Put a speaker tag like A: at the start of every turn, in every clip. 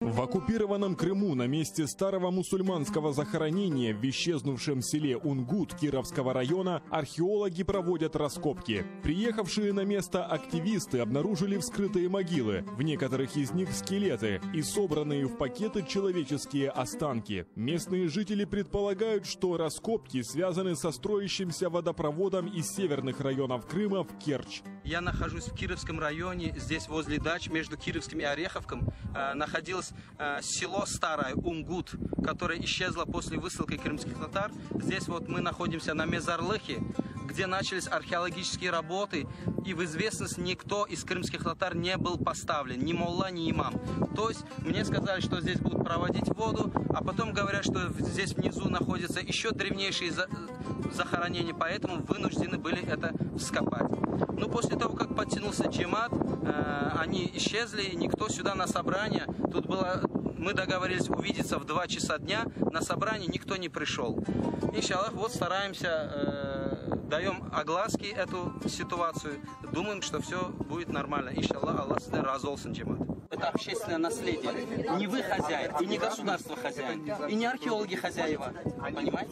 A: В оккупированном Крыму на месте старого мусульманского захоронения в исчезнувшем селе Унгут Кировского района археологи проводят раскопки. Приехавшие на место активисты обнаружили вскрытые могилы, в некоторых из них скелеты и собранные в пакеты человеческие останки. Местные жители предполагают, что раскопки связаны со строящимся водопроводом из северных районов Крыма в Керчь.
B: Я нахожусь в Кировском районе, здесь возле дач, между Кировским и Ореховком, находилось село старое, Унгут, которое исчезло после высылки крымских татар. Здесь вот мы находимся на Мезарлыхе, где начались археологические работы, и в известность никто из крымских татар не был поставлен, ни молла, ни имам. То есть мне сказали, что здесь будут проводить воду, а потом говорят, что здесь внизу находятся еще древнейшие захоронения, поэтому вынуждены были это вскопать. Но после того, как подтянулся джемат, они исчезли, и никто сюда на собрание, тут было, мы договорились увидеться в 2 часа дня, на собрание никто не пришел. Иншаллах, вот стараемся, даем огласки эту ситуацию, думаем, что все будет нормально. Иншаллах, Аллах всегда разолсен джемат. Это общественное наследие. Не вы хозяин, и не государство хозяин, и не археологи хозяева. Понимаете?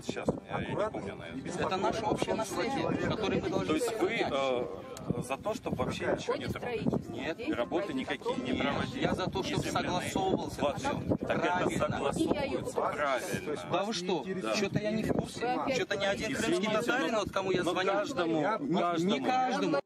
C: Сейчас, я не помню, наверное.
B: Это наше общее наследие, которое мы должны
C: То есть вы
B: сохранять.
C: за то, чтобы вообще ничего не трогать?
B: Нет.
C: Работы никакие не
B: Нет.
C: проводить?
B: Я за то, чтобы
C: Земляные.
B: согласовывался.
C: Вот. Так это
B: Правильно.
C: согласовывается правильно.
B: Да вы что?
C: Да.
B: Что-то я не в курсе. Что-то ни один крымский
C: Извините,
B: татарин, вот кому я
C: но
B: звоню.
C: каждому,
B: Не
C: каждому.
B: каждому.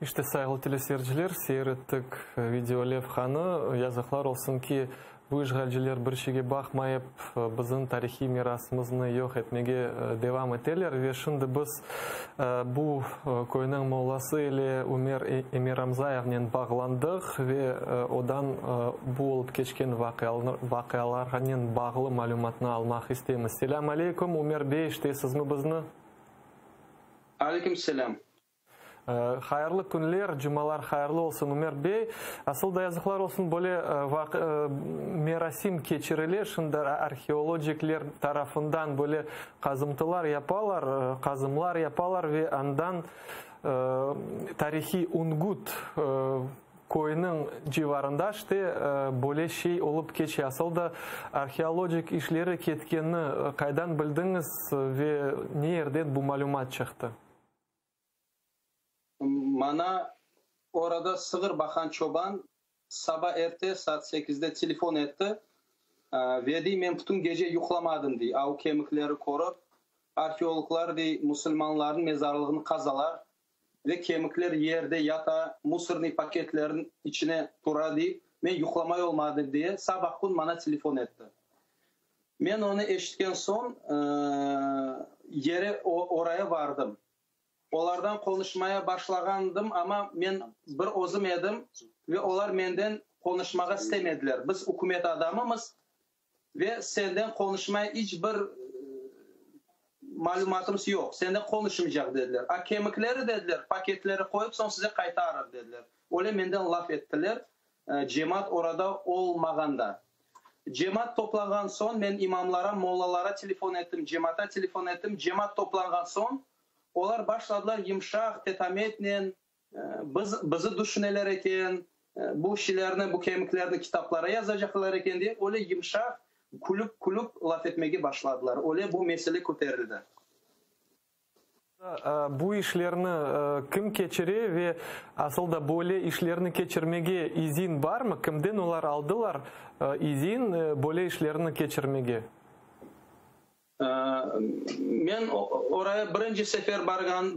D: İşte, sayğılı teleseyirciler, seyir ettik video levhanı. Yazıqlar olsun ki, bu işğalciler bir şeyge baqmayıp, bizim tarihiy mirasımıznı yoq etmege devam eteler. Ve şimdi biz bu köyniñ mollası ile Ümer Emiramzayevnen bağlandıq ve odan bu olıp keçken vaqialarnen bağlı malümatnı almaq isteymiz. Selâm aleyküm, Ümer bey, eşitesizmi bizni?
B: Aleyküm selâm.
D: Hayırlı künler, cumalar hayırlı olsun, Ümer bey. Asıl da yazıqlar olsun, böyle merasim keçirile, şimdi arheologikler tarafından böyle qazımtılar yapalar, qazımlar yapalar ve andan tarihiy Ungut köyüniñ civarında işte böyle şey olıp keçe. Asıl da arheologik işleri ketkenini qaydan bildiñiz ve ne yerden bu malümat çıqtı?
B: Maña orada sığır baqan çoban saba erte saat 8-de telefon etti. Ve dey, men bütün gece yuqlamadım, dey. Av kemikleri körip, arheologlar, dey, musulmanlarnıñ mezarlığını qazalar ve kemikler yerde yata, musornıy paketlerniñ içine tura, dey. Men yuqlamay olmadım, diye sabah kün maña telefon etti. Men onı eşitken soñ yere oraya vardım. Olardan qonuşmaya başlağandım, amma men bir özüm edim ve olar menden qonuşmağa istemediler. Biz ükümet adamımız. Ve senden qonuşmaya iç bir malümatımız yoq, senden qonuşmaycaq, dediler. A kemikleri, dediler, paketleri qoyıp, soñ size qaytarır, dediler. Öyle menden laf ettiler, cemaat orada olmağanda. Cemaat toplanğan soñ, men imamlara, mollalara telefon ettim, cemaata telefon ettim. Cemaat toplanğan soñ, olar başladılar yımşaq, tetametnen, Biz, bizi düşüneler eken, bu şeylerni, bu kemiklerni kitaplara yazacaqlar eken dep, öyle yımşaq, külüp-külüp laf etmege başladılar. Öyle bu mesele köterildi.
D: Bu işlerni kim keçire ve asıl da böyle işlerni keçirmege izin barmı? Kimden olar aldılar izin böyle işlerni keçirmege?
B: Men oraya birinci sefer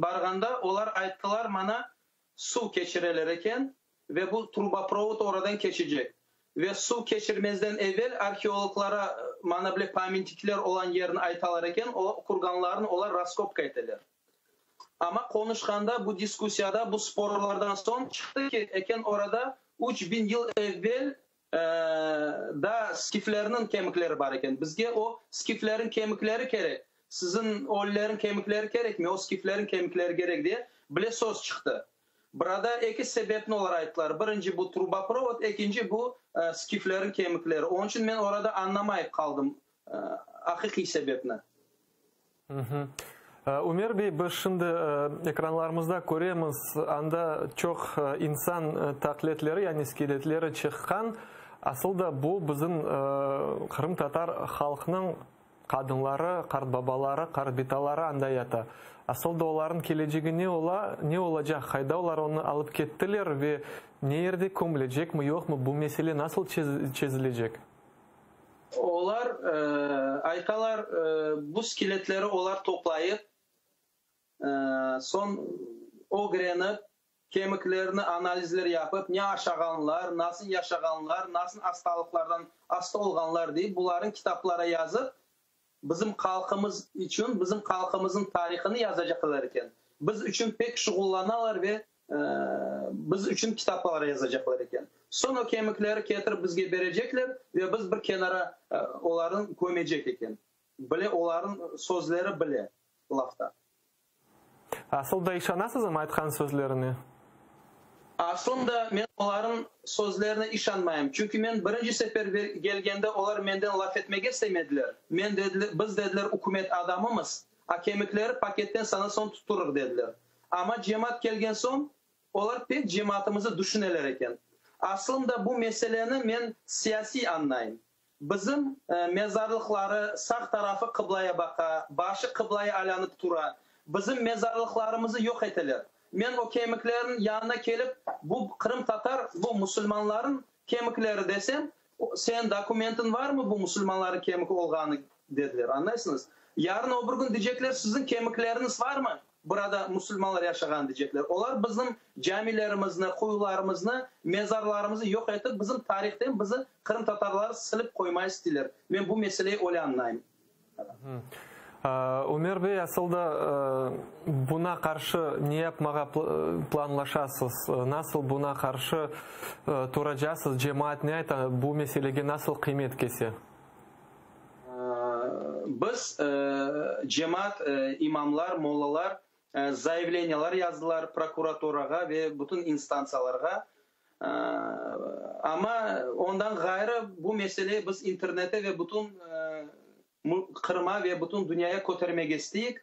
B: barğanda, olar ayttılar mana, suv keçireler eken ve bu truboprovod oradan keçecek. Ve suv keçirmezden evel arheologlara mana bile pamyatnikler olan yerini aytalar eken, o kurganlarnı olar raskopka eteler. Amma qonuşqanda, bu diskussiyada, bu sporlardan soñ çıqtı ki, eken orada 3000 yıl evel Daa skiflerniñ kemikleri bar eken. Bizge o skiflerniñ kemikleri kerek. Siziñ ölülerniñ kemikleri kerekmi? O skiflerniñ kemikleri kerek diye bile söz çıqtı. Burada eki sebepni olar ayttılar. Birinci bu truboprovod, ekinci bu skiflerniñ kemikleri. Onıñ içün men orada añlamayıp qaldım aqiqiy sebepni.
D: Ümer bey, biz şimdi ekranlarımızda köremiz, anda çoq insan taqletleri, yani skeletleri çıqqan. Asıl da bu bizim qırımtatar halqnıñ qadınları, qartbabaları, qartbitaları anda yata. Asıl da olarnıñ kelecegi ne ola, ne olacaq, qayda olar onı alıp kettiler ve ne yerde kömülecekmi, yoqmı, bu mesele nasıl çezilecek?
B: Olar aytalar, bu skeletleri olar toplayıp, soñ ögrenip, kemiklerini analizler yapıp, ne aşağanlar, nasıl yaşağanlar, nasıl hastalıqlardan hasta olğanlar deyip, bularnı kitaplara yazıp, bizim halqımız içün, bizim halqımıznıñ tarihını yazacaqlar eken. Biz içün pek şuğullanalar ve Biz içün kitaplar yazacaqlar eken. Soñ o kemikleri ketirip bizge berecekler ve biz bir kenara olarnı kömecek eken. Bile olarnıñ sözleri bile lafta.
D: Asıl da işanasızmı aytqan sözlerine?
B: Aslında men olarnıñ sözlerine işanmayım. Çünki men birinci sefer kelgende olar menden laf etmege istemediler. Men dediler, biz dediler ükümet adamımız, a kemikleri paketten sana soñ tutturır dediler. Amma cemaat kelgen soñ, olar pek cemaatımızı düşüneler eken. Aslında bu meseleni men siyasiy añlayım. Bizim mezarlıqları sağ tarafı qıblaya baqa, başı qıblaya aylanıp tura. Bizim mezarlıqlarımızı yoq eteler. Men o kemiklerniñ yanına kelip, bu qırımtatar, bu musulmanlarnıñ kemikleri desem, Seniñ dokumentiñ varmı bu musulmanlarnıñ kemik olğanı? dediler. Añlaysıñız? Yarın o bir kün diycekler, siziñ kemikleriñiz varmı, burada musulmanlar yaşağan diycekler. Olar bizim camilerimizni, quyularımıznı, mezarlarımızı yoq etip, bizim tarihten bizi, qırımtatarları silip qoymağa isteyler. Men bu meseleyi öyle añlayım.
D: Ümer bey, asıl da buna qarşı ne yapmağa planlaşasız? Nasıl buna qarşı turacasız? Cemaat ne ayta, bu meselege nasıl qıymet kese?
B: Biz, cemaat, imamlar, mollalar zayavleniyalar yazdılar prokuraturağa ve bütün instantsiyalarğa. Amma ondan ğayrı bu mesele biz internete ve bütün Qırıma ve bütün dünyaya kötermege isteyik.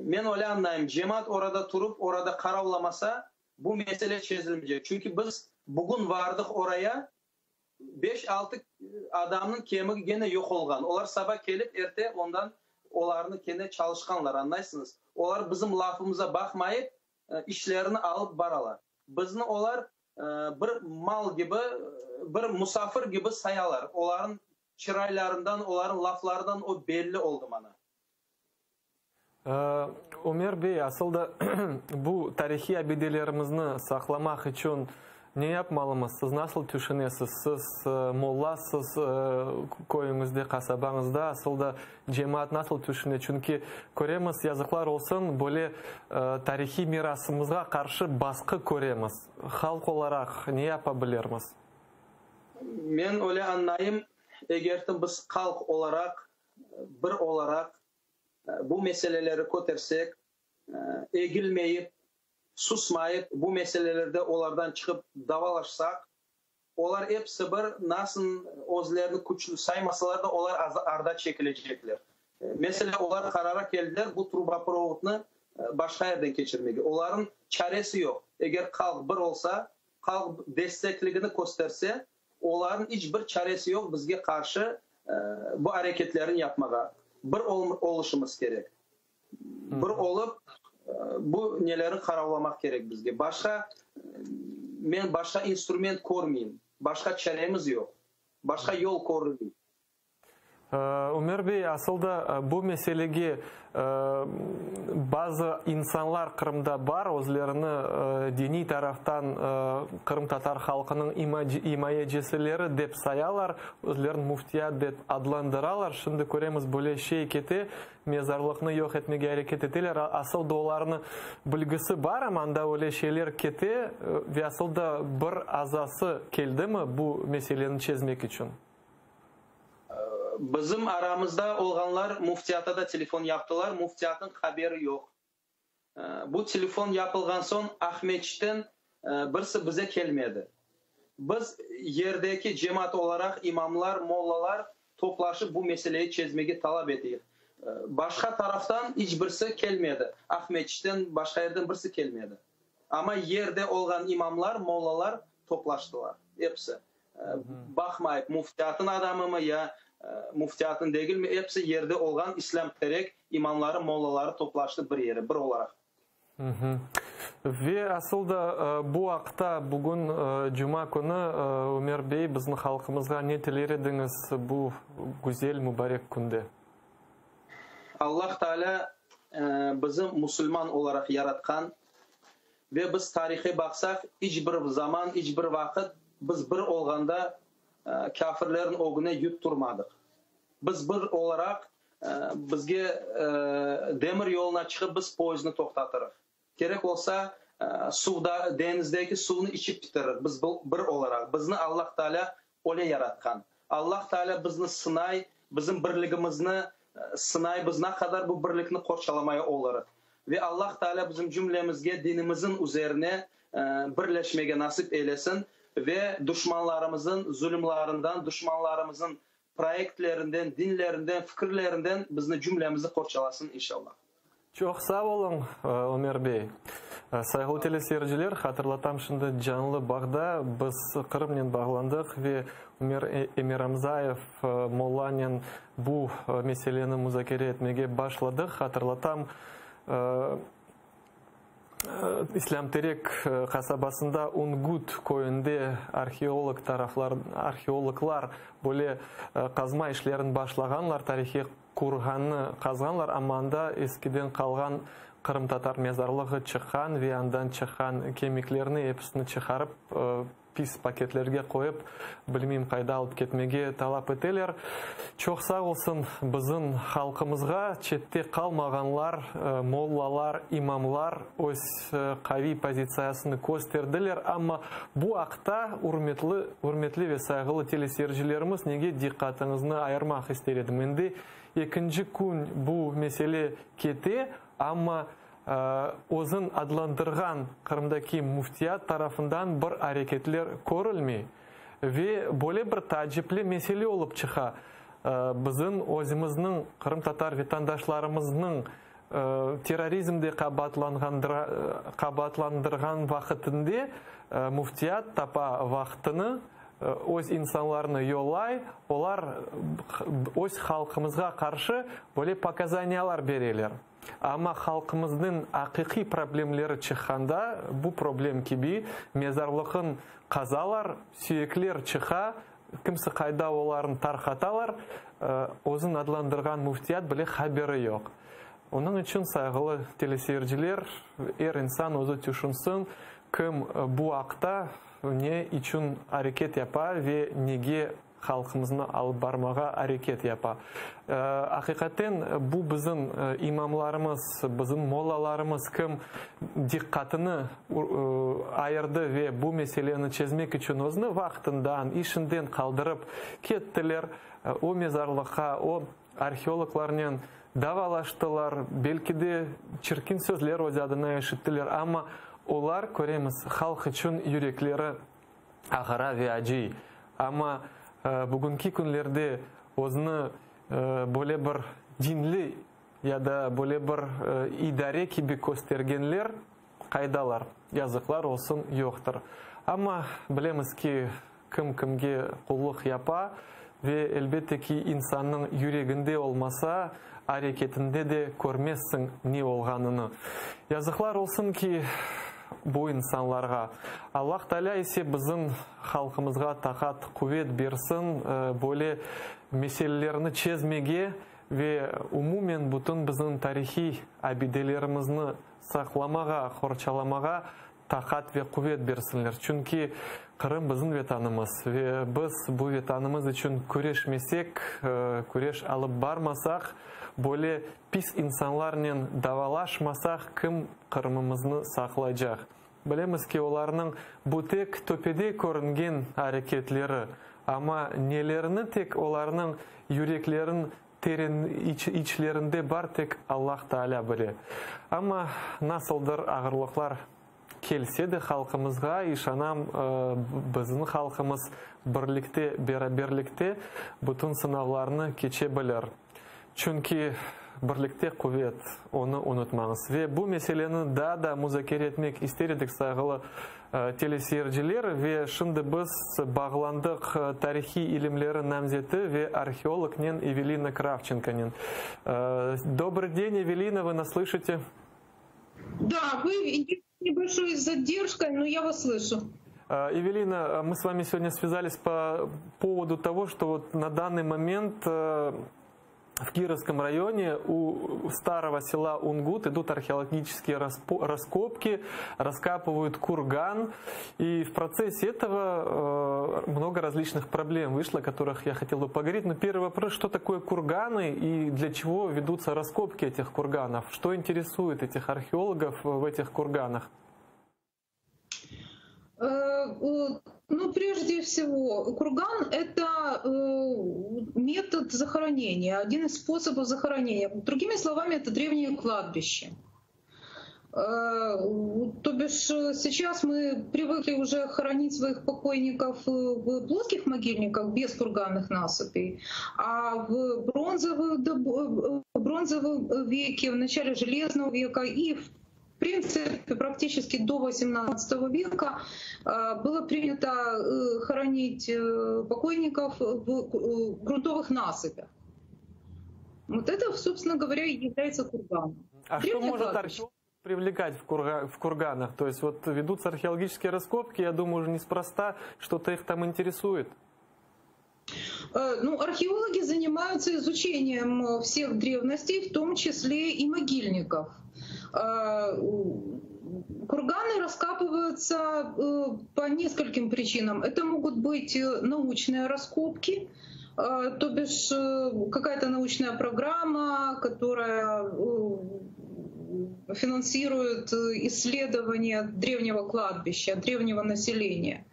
B: Men öyle añlayım, cemaat orada turıp, orada qaravlamasa, bu mesele çezilmeycek. Çünki biz bugün vardıq oraya, Beş-altı adamnıñ kemigi gene yoq olğan. Olar saba kelip, erte ondan olarnı kene çalışqanlar, añlaysıñız. Olar bizim lafımıza baqmayıp, işlerini alıp baralar. Bizni olar bir mal kibi, bir musafir kibi sayalar. Olarnıñ çıraylarından, olarnıñ laflarından o belli oldı mana.
D: Ümer bey, asıl da bu tarihiy abidelerimizni saqlamaq içün ne yapmalımız? Siz nasıl tüşünesiz? Siz mollasız köyüñizde, qasabañızda, asıl da cemaat nasıl tüşüne? Çünki köremiz, yazıqlar olsun, böyle tarihiy mirasımızğa qarşı basqı köremiz. Halq olaraq ne yapa bilirmiz?
B: Men öyle añlayım. Egertim biz halq olaraq, bir olaraq bu meseleleri kötersek, egilmeyip, susmayıp, bu meselelerde olardan çıqıp davalaşsaq, olar episi bir nasıl özlerini küçlü saymasalar da, olar arda çekilecekler. Meselâ, olar qarara keldiler bu trubaprovodnı başqa yerden keçirmege. Olarnıñ çaresi yoq. Eger halq bir olsa, halq destekligini kösterse, Olarnıñ iç bir çaresi yoq bizge qarşı bu areketlerini yapmağa. Bir olışımız kerek. Bir olıp, bu neleri qaravlamaq kerek bizge. Başqa, men başqa instrument körmeyim. Başqa çaremiz yoq. Başqa yol körmeyim.
D: Ümer bey, asıl da bu meselege bazı insanlar Qırımda bar, özlerini diniy taraftan qırımtatar halqınıñ imayecisileri dep sayalar, özlerini müftiyat dep adlandıralar. Şimdi köremiz, böyle şey kete, mezarlıqnı yoq etmege areket eteler. Asıl da olarnı bilgisi bar, amma anda öyle şeyler kete ve asıl da bir azası keldimi bu meseleni çezmek içün?
B: Bizim aramızda olğanlar müftiyata da telefon yaptılar, müftiyatnıñ haberi yoq. Bu telefon yapılğan soñ Aqmeçitten birisi bize kelmedi. Biz yerdeki cemaat olaraq imamlar, mollalar toplaşıp bu meseleyi çezmege talap eteyik. Başqa taraftan iç birisi kelmedi, Aqmeçitten, başqa yerden birisi kelmedi. Amma yerde olğan imamlar, mollalar toplaştılar, episi. Baqmayıp, müftiyatın adamımı ya müftiyatın degilmi, episi yerde olğan İslâm Terek imamları, mollaları toplaştı bir yere, bir olaraq.
D: Ve asıl da bu aqta bugün cuma künü, Ümer bey, bizim halqımızğa ne tiler ediñiz bu güzel, mübarek künde?
B: Allah Teala bizi musulman olaraq yaratqan Ve biz tarihe baqsaq, iç bir zaman, iç bir vaqıt biz bir olğanda kâfirlerniñ ögüne yutturmadıq. Biz bir olaraq, bizge demir yoluna çıqıp biz poyezdni toqtatırıq. Kerek olsa, suvda, deñizdeki suvnı içip bitirir. Biz bir olaraq. Bizni Allah Taalâ öyle yaratqan. Allah Taalâ bizni sınay, bizim birligimizni sınay, biz ne qadar bu birlikni qorçalamaya olurıq. Ve Allah Taalâ bizim cümlemizge dinimizin üzerine birleşmege nasip eylesin ve duşmanlarımızın zulümlarından, duşmanlarımızın proyektlerinden, dinlerinden, fikirlerinden bizni cümlemizi qorçalasın inşallah.
D: Çoq sağ oluñ, Ömer bey. Sayğılı teleseyirciler, hatırlatam, şimdi canlı bağda biz Qırımnen bağlandıq ve Ümer Emiramzayev mollanen bu meseleni muzakere etmege başladıq. Hatırlatam, İslâm Terek qasabasında Ungut köyünde arheolog taraflar, arheologlar böyle qazma işlerini başlağanlar, tarihiy Qurğannı qazğanlar, amma anda eskiden qalğan qırımtatar mezarlığı çıqqan ve andan çıqqan kemiklerni episini çıqarıp, pis paketlerge qoyıp, bilmeyim qayda alıp ketmege talap eteler. Çoq sağ olsun bizim halqımızğa, çette qalmağanlar, mollalar, imamlar öz qaviy pozitsiyasını kösterdiler, amma bu aqta, ürmetli, ürmetli ve sayğılı teleseyircilerimiz, nege diqqatıñıznı ayırmaq ister edim. Endi ekinci kün bu mesele kete, amma özün adlandırğan Qırımdaki müftiyat tarafından bir areketler körülmey. Ve böyle bir taacipli mesele olıp çıqa, bizim özümizniñ, qırımtatar vetandaşlarımıznıñ Terrorizmde qabaatlandırğan vaqıtında müftiyat tapa vaqtını, öz insanlarını yollay, olar öz halqımızğa qarşı böyle pokazaniyalar bereler. Amma halqımıznıñ aqiqiy problemleri çıqqanda, bu problem kibi, mezarlıqın qazalar, süyekler çıqa, kimse qayda olarnı tarqatalar, özün adlandırğan müftiyat bile haberi yoq. Onıñ içün, sayğılı teleseyirciler, er insan özü tüşünsin, kim bu aqta ne içün areket yapa ve nege halqımıznı alıp barmağa areket yapa. Aqiqaten, bu bizim imamlarımız, bizim mollalarımız kim diqqatını ayırdı ve bu meseleni çezmek içün özüni vaqtından, işinden qaldırıp kettiler. o mezarlıqqa, o arheologlarnen davalaştılar, belki de çirkin sözler öz adına eşittiler, amma olar, köremiz, halq içün yürekleri ağıra ve acıy. Amma bugünki künlerde özüni böyle bir dinli ya da böyle bir idare kibi köstergenler qaydalar? Yazıqlar olsun, yoqtır. Amma bilemiz ki, kim kimge qullıq yapa ve, elbette ki, insannıñ yüreginde olmasa, areketinde de körmezsiñ ne olğanını. Yazıqlar olsun ki, bu insanlarğa. Allah Taalâ ise bizim halqımızğa taqat, quvet bersin, böyle meselelerni çezmege ve umumen bütün bizim tarihiy abidelerimizni saqlamağa, qorçalamağa taqat ve quvet bersinler. Çünki Qırım bizim Vetanımız ve biz bu Vetanımız içün küreşmesek, küreş alıp barmasaq, böyle pis insanlarnen davalaşmasaq, kim Qırımımıznı saqlaycaq? Bilemiz ki, olarnıñ bu tek töpede körüngen areketleri, amma nelerini tek olarnıñ yüreklerin teren içlerinde bar tek Allah Taalâ bile. Amma nasıldır ağırlıqlar kelse de halqımızğa, işanam, bizim halqımız birlikte, beraberlikte bütün sınavlarnı keçe bilir. Çünki birlikte quvet, onı unutmañız. Ve bu meseleni daa da muzakere etmek ister edik, sayğılı teleseyirciler. Ve şimdi biz bağlandıq tarihiy ilimleri namzeti ve arheolognen Evelina Kravçenkonen. Dobrıy den, Evelina, vı nas slışite?
E: Да, вы с небольшой задержкой, но я вас слышу.
D: Эвелина, мы с вами сегодня связались по поводу того, что вот на данный момент в Кировском районе у старого села Унгут идут археологические раскопки, раскапывают курган. И в процессе этого много различных проблем вышло, о которых я хотел бы поговорить. Но первый вопрос, что такое курганы и для чего ведутся раскопки этих курганов? Что интересует этих археологов в этих курганах?
E: Ну, прежде всего, курган — это метод захоронения, один из способов захоронения. Другими словами, это древнее кладбище. То бишь сейчас мы привыкли уже хоронить своих покойников в плоских могильниках без курганных насыпей, а в бронзовом веке, в начале Железного века и в принципе, практически до 18 века было принято хоронить покойников в грунтовых насыпях. Вот это, собственно говоря, и является курганом.
D: А что может археолог привлекать в курганах? То есть вот ведутся археологические раскопки, я думаю, уже неспроста что-то их там интересует.
E: Ну, археологи занимаются изучением всех древностей, в том числе и могильников. Курганы раскапываются по нескольким причинам. Это могут быть научные раскопки, то бишь какая-то научная программа, которая финансирует исследование древнего кладбища, древнего населения.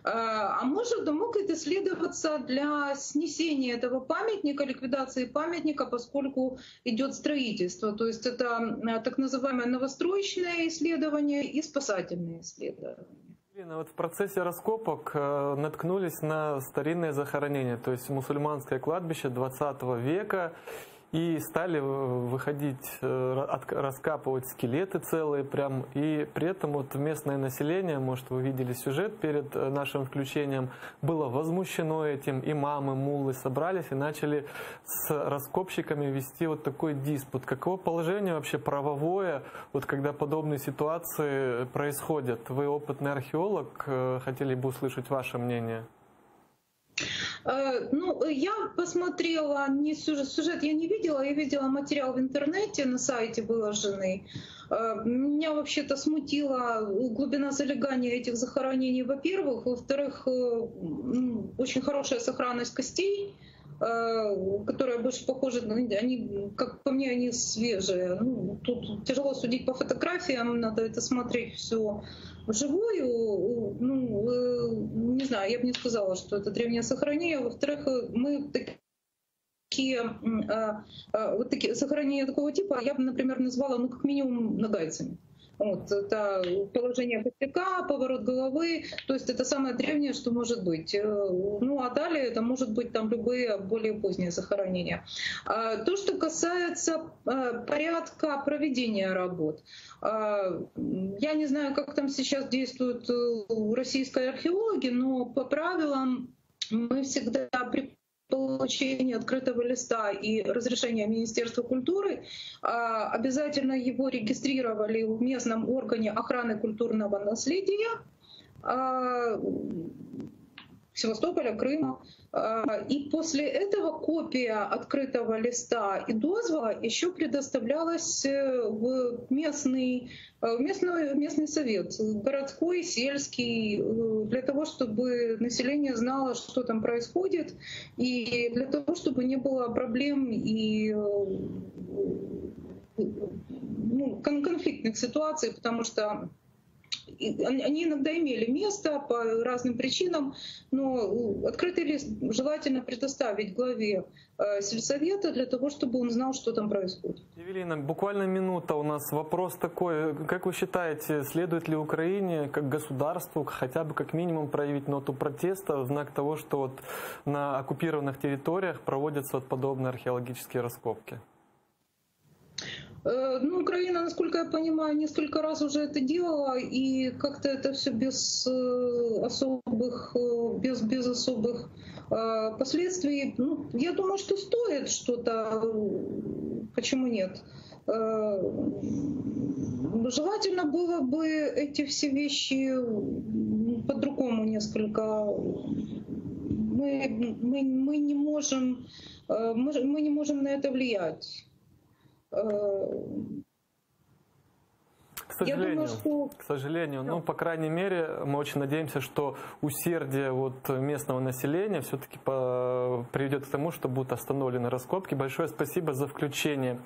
E: А может, могут исследоваться для снесения этого памятника, ликвидации памятника, поскольку идет строительство. То есть это так называемое новостроечное исследование и спасательное исследование.
D: Ирина, вот в процессе раскопок наткнулись на старинное захоронение, то есть мусульманское кладбище 20 века. И стали выходить, раскапывать скелеты целые прям. И при этом вот местное население, может, вы видели сюжет перед нашим включением, было возмущено этим. Имамы, муллы собрались и начали с раскопщиками вести вот такой диспут. Каково положение вообще правовое, вот когда подобные ситуации происходят? Вы опытный археолог, хотели бы услышать ваше мнение.
E: Ну, я посмотрела, не сюжет, сюжет я не видела, я видела материал в интернете, на сайте выложенный. Меня вообще-то смутила глубина залегания этих захоронений, во-первых. Во-вторых, очень хорошая сохранность костей. которая больше похожа, они, как по мне, они свежие. Ну, тут тяжело судить по фотографиям, надо это смотреть все вживую. Ну, не знаю, я бы не сказала, что это древнее захоронение. Во-вторых, мы такие, вот такие захоронения такого типа я бы, например, назвала, ну, как минимум, ногайцами. Вот, это положение костяка, поворот головы, то есть это самое древнее, что может быть. Ну а далее это может быть там любые более поздние захоронения. То, что касается порядка проведения работ. Я не знаю, как там сейчас действуют российские археологи, но по правилам мы всегда при получении открытого листа и разрешения Министерства культуры обязательно его регистрировали в местном органе охраны культурного наследия Севастополя, Крыма. И после этого копия открытого листа и дозвола еще предоставлялась в местный, местный, местный совет, городской, сельский, для того, чтобы население знало, что там происходит, и для того, чтобы не было проблем и, ну, конфликтных ситуаций, потому что они иногда имели место по разным причинам, но открытый лист желательно предоставить главе сельсовета для того, чтобы он знал, что там происходит.
D: Эвелина, буквально минута у нас. Вопрос такой. Как вы считаете, следует ли Украине как государству хотя бы как минимум проявить ноту протеста в знак того, что вот на оккупированных территориях проводятся вот подобные археологические раскопки?
E: Ну, Украина, насколько я понимаю, несколько раз уже это делала, и как-то это все без особых, без особых последствий. Ну, я думаю, что стоит что-то, почему нет? Желательно было бы эти все вещи по-другому несколько. Мы не можем на это влиять.
D: К сожалению,
E: Я думаю, что...
D: к сожалению, ну, по крайней мере, мы очень надеемся, что усердие вот местного населения все-таки приведет к тому, что будут остановлены раскопки. Большое спасибо за включение.